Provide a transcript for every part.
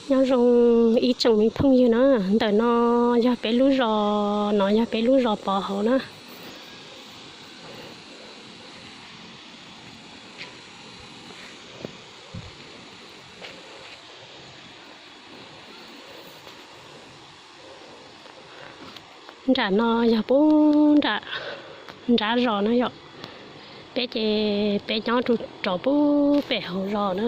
Nyob zoo ib tsoom me phooj ywg na, ntawm no yog peb lub zos, no yog peb lub zos Pov Hauv na. Nram no yog pub nram nrab zos na yom. Peb ces peb nyob rau rov pub pem hauv zos na.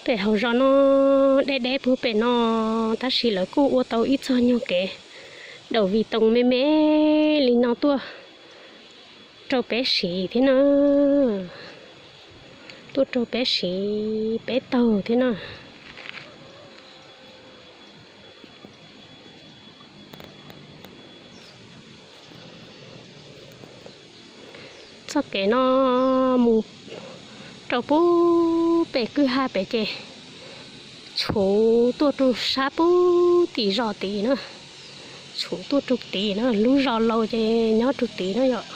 Pem hauv zos no deb deb puag pem no, tab sis lawv kuj ua tau ib txoj nyuag kev daus vim toos me me li no tuaj rau peb siv thiab na, tuaj rau peb siv peb taug thiab na. Txoj kev no mus rau pub pem kwj ha pem ces tshuv tuaj rau sab pub tim zos tid na, tshuv tuaj rau tid na, lub zos laus ces nyob rau tid na yom,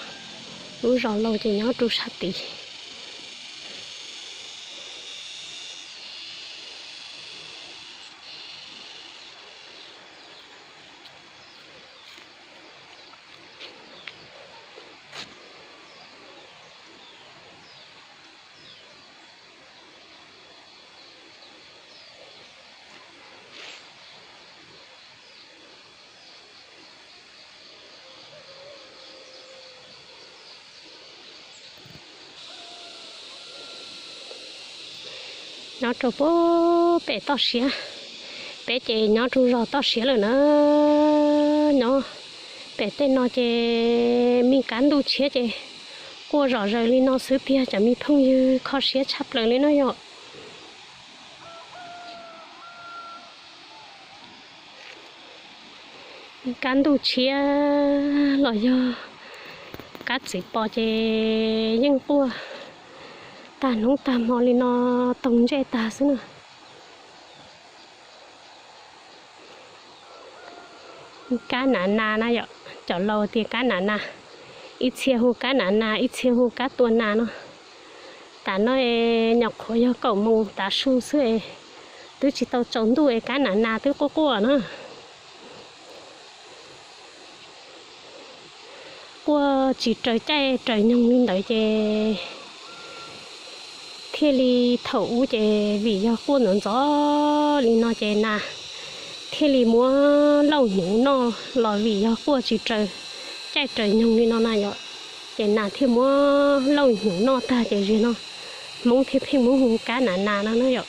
lub zos laus ces nyob rau sab tid. Nyob rau pub pem toj siab, peb ces nyob rau zos toj siab lawm na. Nyob pem tej no ces me kab ntuj tshiab ces quaj zom zaws li no xwb tiag, cov me phooj ywg, kho siab tshaj plaws li no yom. Kab ntuj tshiab los yog kab txiv pos ces yeej quaj tag hnub tag hmo li no, toog ntsej tag xwb na. Kab nav nas na yom, cov laus tias kab nav nas, ib txhia hu kab nav nas, ib txhia hu kab tua nas no. Tam no nyuam qhuav yog kaum moos tav su xwb es twb tsis tau tsaus ntuj es kab nav nas twb quaj quaj na. Quaj tsis raws caij raws nyoog li ntawd ces thiaj li, thaum ub ces vim yog quaj ntxov ntxov li no ces nas thiaj li muab lauj hnyuv noj los vim yog quaj tsis raws caij raws nyoog li no na yom, ces nas thiaj muab lauj hnyuv noj tag ces zim no Hmoob thiaj pheej muab hu kab nav nas no na yom.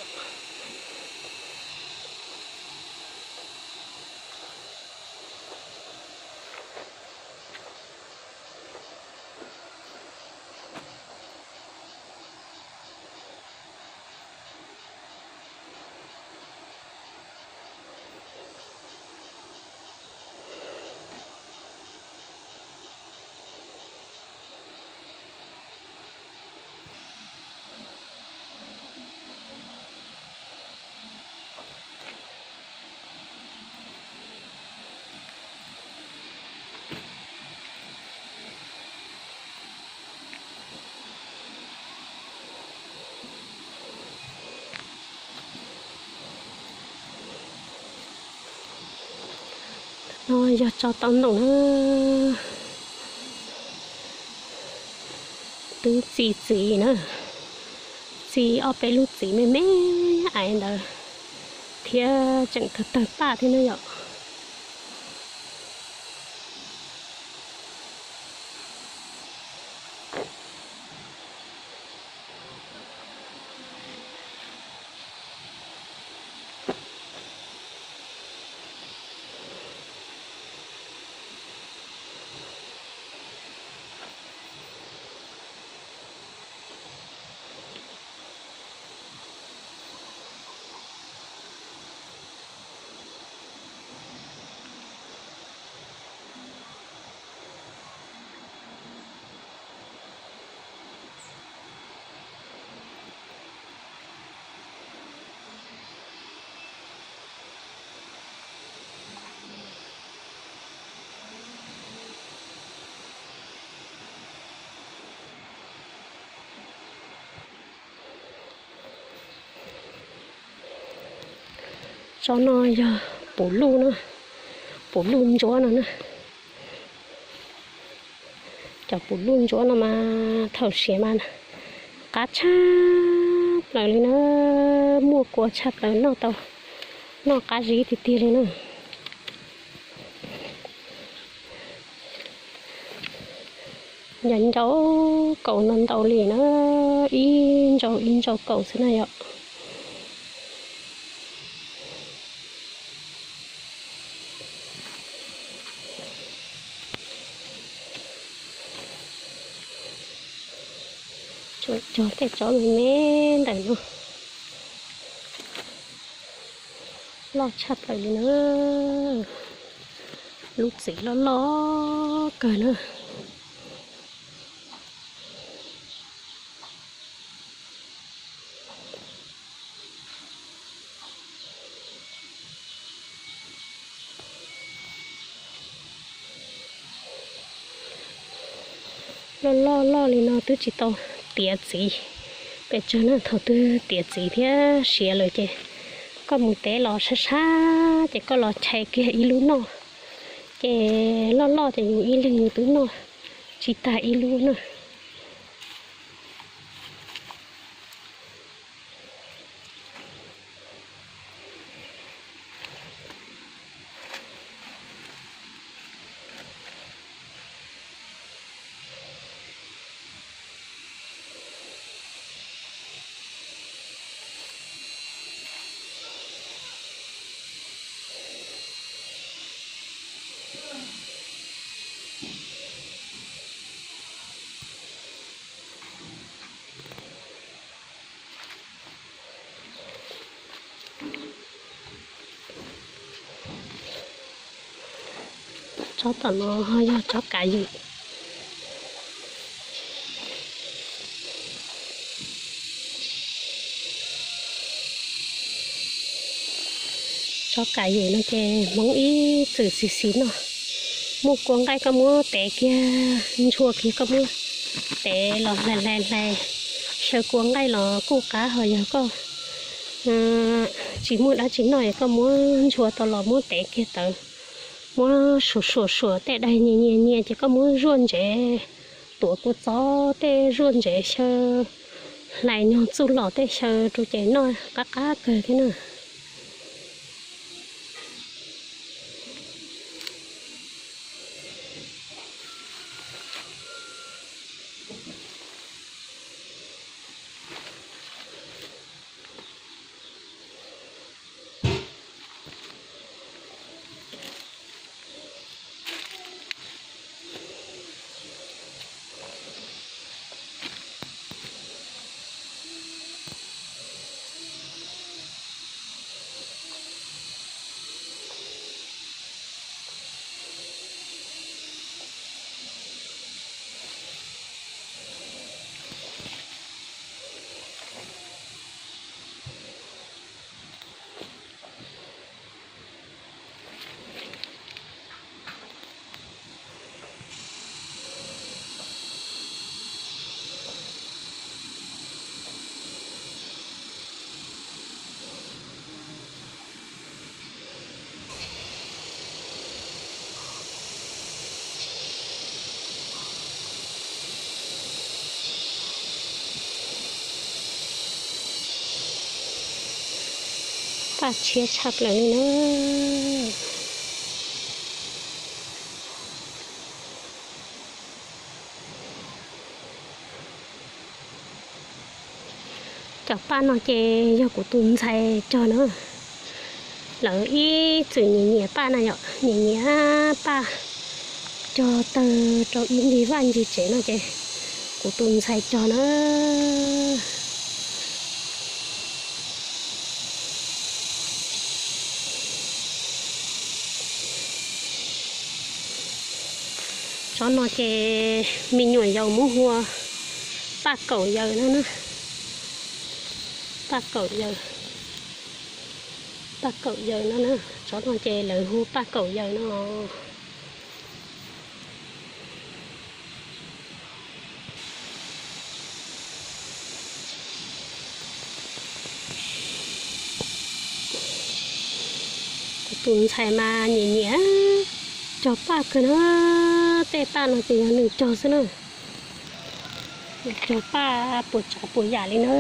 No yog tso tau ntoos na, twb txi txiv na, txi ob peb lub txiv me me ais ntawd thiab tseem tawg tawg paj thiab na yom. Tsob no yog puv luj na, puv luj ntsuab no na. Cov puv luj ntsuab no mas thaum siav mas qab tshaj plaws li na, muaj kua tshaj plaws, noj tau, noj qab zib tiag tiag li na. Ncau ncau kaus ntau ntau li na, ib ntsau ib ntsau kaus xwb na yom. Tsuas cog tej tsob me me ntawm no, loj tshaj plaws li na. Lub txiv loj loj kawg na. Loj loj loj li no twb tsis tau tiav txiv pes tsawg na. Thaum twg tiav txiv thiab siav lawm ces koj mus tev los sab sab ces koj los chais kiag ib lub noj. Ces loj loj ces yus ib leeg yus twb noj tsis tag ib lub na. Tsob tom no ho yog tsob kav ywm. Tsob kav ywm no ces Hmoob ib txwm xis xis noj. Muaj kua nqaij koj muab tev kiag, ntshua kiag koj muab tev los hlais hlais hlais, xyaw kua nqaij los kuj qab. Ho yog koj tsis muaj dab tsi noj es koj muab ntshua tau los muab tev kiag tawv, muab suam suam suam tej daig nyias nyias nyias ces koj muab zuaj ntsev, tuav kua txob tej zuaj ntsev xyaw hlais nyuag txuj lom tej xyaw rau ces noj qab qab kawg thiab na. Paj tshiab tshaj plaws li na. Cov paj no ces yog kuv tus ntxhais cog na. Lawv ib txwm nyiam nyiam paj na yom, nyiam nyiam paj cog tawg rau ib ncig vaj ncig tsev no ces kuv tus ntxhais cog na. Tsob no ces me nyuam yaus muab hu ua paj kaum yawm no na. Paj kaum yawm, paj kaum yawm no na. Tsob no ces lawv hu paj kaum yawm no. Tus ntxhais mas nyiam nyiam cog paj kawg na, tej paj no ces yog nws cog xwb na. Nws cog paj puas tsav puas yam li na.